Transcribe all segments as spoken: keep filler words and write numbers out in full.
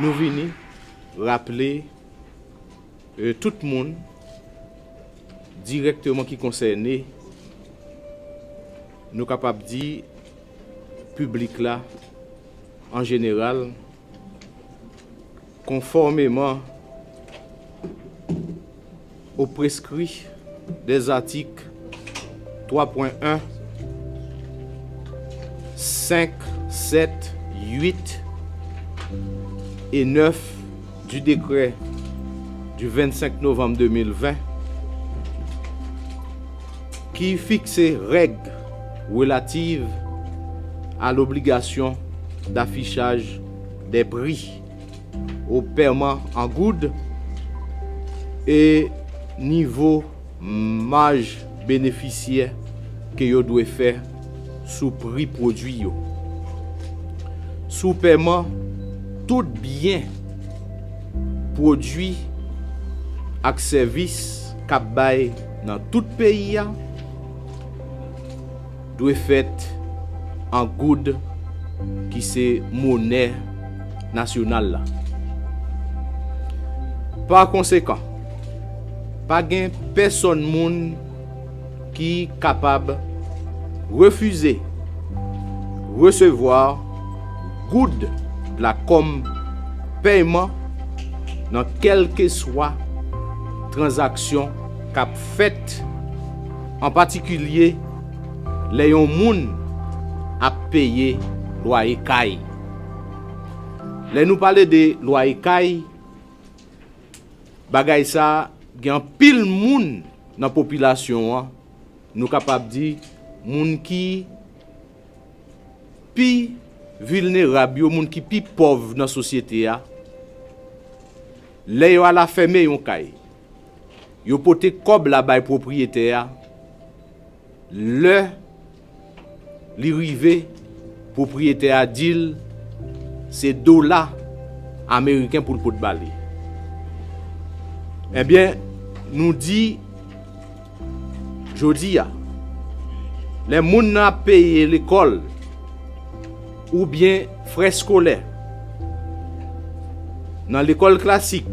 Nou vini raple, e, tout moun dirèkteman ki konsène, nou kapab di piblik la an jeneral, konfòmeman aux prescrits des articles trois point un, cinq, sept, huit et neuf du décret du vingt-cinq novembre deux mille vingt, qui fixe règles relatives à l'obligation d'affichage des prix au paiement en goud e nivo maj benefisyè ke yo dwe fè sou pri pwodui yo. Sou pèman tout byen, pwodui ak sèvis k ap bay nan tout peyi a dwe fèt an goud ki se monè nasyonal la. Pa konsekan, pa gen pèsòn moun ki kapab refize resevwa goud la kòm pèyman nan kèlkeswa tranzaksyon k ap fèt, an patikilye lè yon moun ap peye lwaye kay. Lè nou pale de lwaye kay, bagay sa gen anpil moun nan popilasyon an, nou kapab di moun ki pi vilnerab yo, moun ki pi pòv nan sosyete a, lè yo al afèmen yon kay, yo pote kòb la bay pwopriyetè a, lè li rive, pwopriyetè a di l se dola ameriken pou l pot ba li. Ebyen, nou di, jodi a, lè moun nan ap peye lekòl oubyen frè eskolè nan lekòl klasik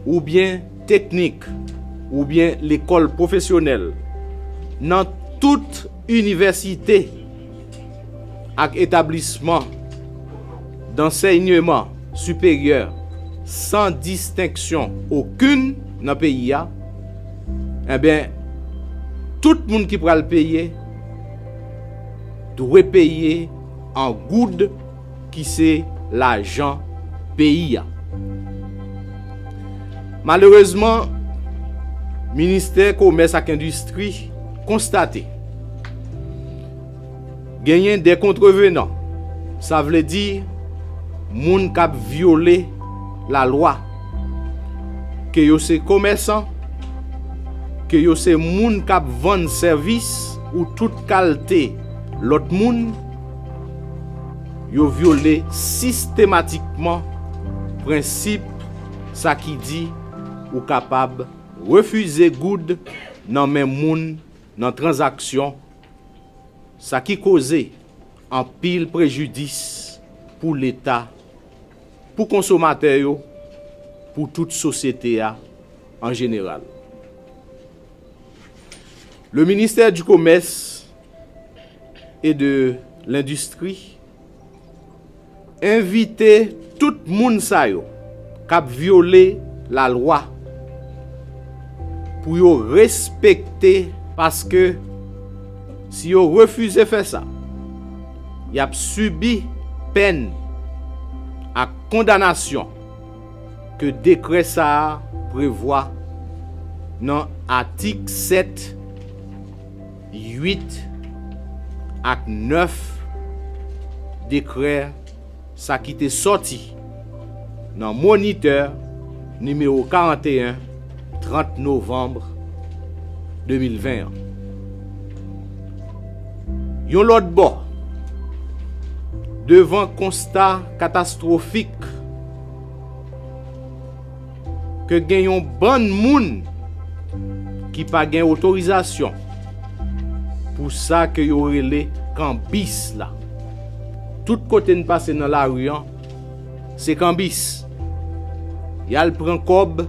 oubyen teknik oubyen lekòl pwofesyonèl, nan tout inivèsite ak etablisman dansèyman siperyè san distenksyon okenn nan peyi a, enben, tout moun ki pral peye dwe peye an goud ki se lajan peyi a. Malerezman, Ministè Komès ak Endistri konstate genyen de kontrevenan, sa vle di moun k ap vyole lalwa, ke yo se komèsan, ke yo se moun k ap vann sèvis ou tout kalte lòt moun, yo vyole sistematikman prensip sa ki di ou kapab refize goud nan men moun nan tranzaksyon, sa ki koze anpil prejidis pou Leta, pou konsomatè yo, pou tout sosyete a an jeneral. Le ministère du Commerce et de l'Industrie envite tout moun sa yo k ap vyole lalwa pou yo respekte, paske si yo refize fè sa, y ap sibi pèn ak kondanasyon ke dekrè sa a prevwa nan atik sèt, uit ak nèf dekrè sa ki te sòti nan Monitè nimewo karanteyen, trant novanm de mil ven an. Yon lòt bò, devan konsta katastwofik ke gen yon bann moun ki pa gen otorizasyon pou sa ke yo rele kanbis la. Tout kote n pase nan lari an, Se kanbis. Y al pran kòb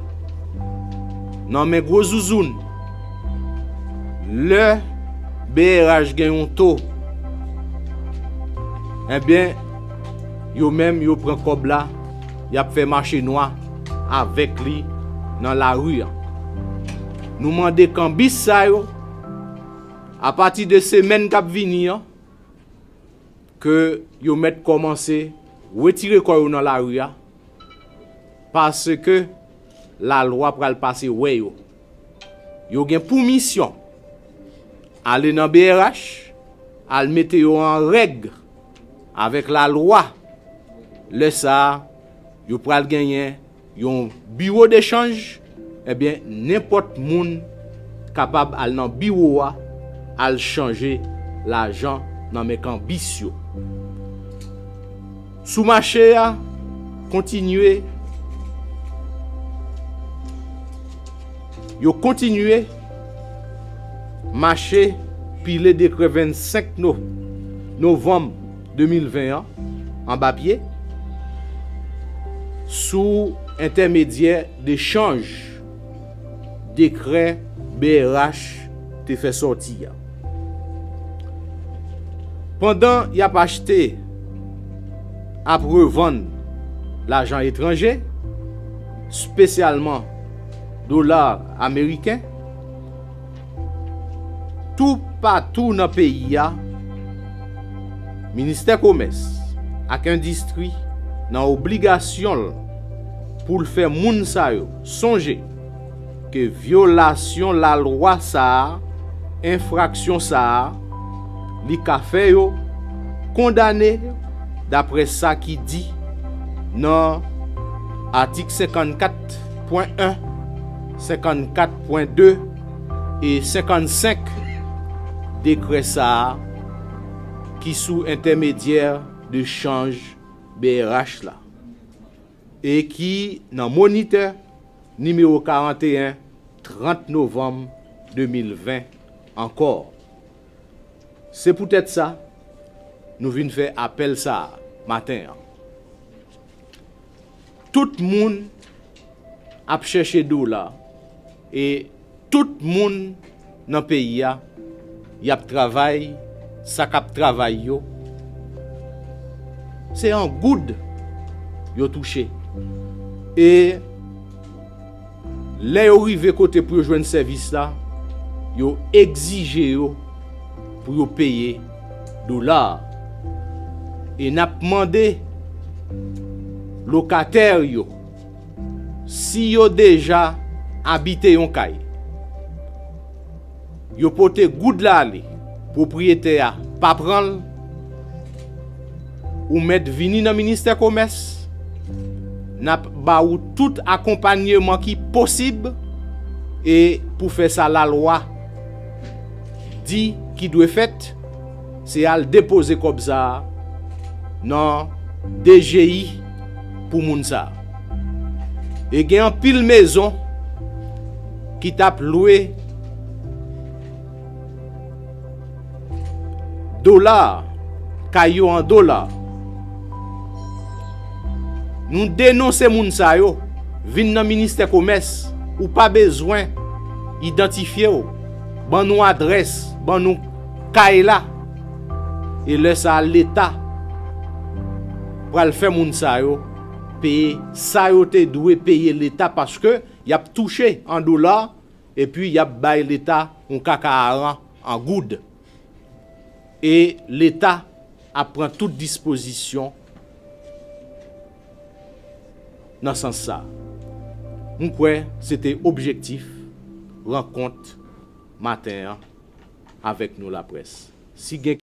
nan men gwo zouzoun. Lè B R H gen yon to, ebyen, yo menm, yo pran kòb la, y ap fè mache nwa avèk li nan lari a. Nou mande kanbis sa yo, apati de semèn k ap vini an, ke yo mèt kòmanse retire kò yo nan lari a, paske lalwa pral pase wè yo. Yo gen pou misyon ale nan B R H, al mete yo an règ avèk lalwa. Lè sa a, yo pral genyen yon biwo dechanj, ebyen, nenpòt moun kapab al nan biwo a, al chanje lajan nan men kanbis yo. Sou mache a, kontinye, yo kontinye mache pile dekrè vennsenk no-, novanm de mil ven an anba pye, sou entèmedyè de chanj dekrè B R H te fè sòti a. Pandan y ap achte, ap revann lajan etranje, espesyalman dola ameriken, toupatou nan peyi a, Ministè Komès ak Endistri nan obligasyon l pou l fè moun sa yo sonje ke vyolasyon lalwa sa a, enfraksyon sa a, li ka fè yo kondane, daprè sa ki di nan atik senkannkat pwen en, senkannkat pwen de e senkannsenk dekrè sa a, ki sou entèmedyè de chanj B R H la, e ki nan Monitè nimewo karanteyen, trant novanm de mil ven ankò. Se poutèt sa, nou vin fè apèl sa a maten an. Tout moun ap chèche dola, e tout moun nan peyi a, y ap travay, sa k ap travay yo, se an goud yo touche. E lè yo rive kote pou yo jwenn sèvis la, yo egzije yo pou yo peye dola. E n ap mande lokatè yo, si yo deja abite yon kay, yo pote goud la ale, pwopriyetè a pa pran l, ou mèt vini nan Ministè Komès, n ap ba ou tout akonpanyeman ki posib, e pou fè sa lalwa di ki dwe fèt, se al depoze kòb sa a nan D G I pou moun sa a. E gen anpil mezon ki t ap lwe dola, kay yo an dola. Nou denonse moun sa yo, vin nan Ministè Komès, ou pa bezwen idantifye w, ban nou adrès, ban nou kay la. E lè sa a, Leta pral fè moun sa yo peye sa yo te dwe peye Leta, paske y ap touche an dola, epi y ap bay Leta yon kaka aran an goud. E Leta ap pran tout dispozisyon nan sans sa. M kwè se te objektif rankont maten an avèk nou, laprès. Si gen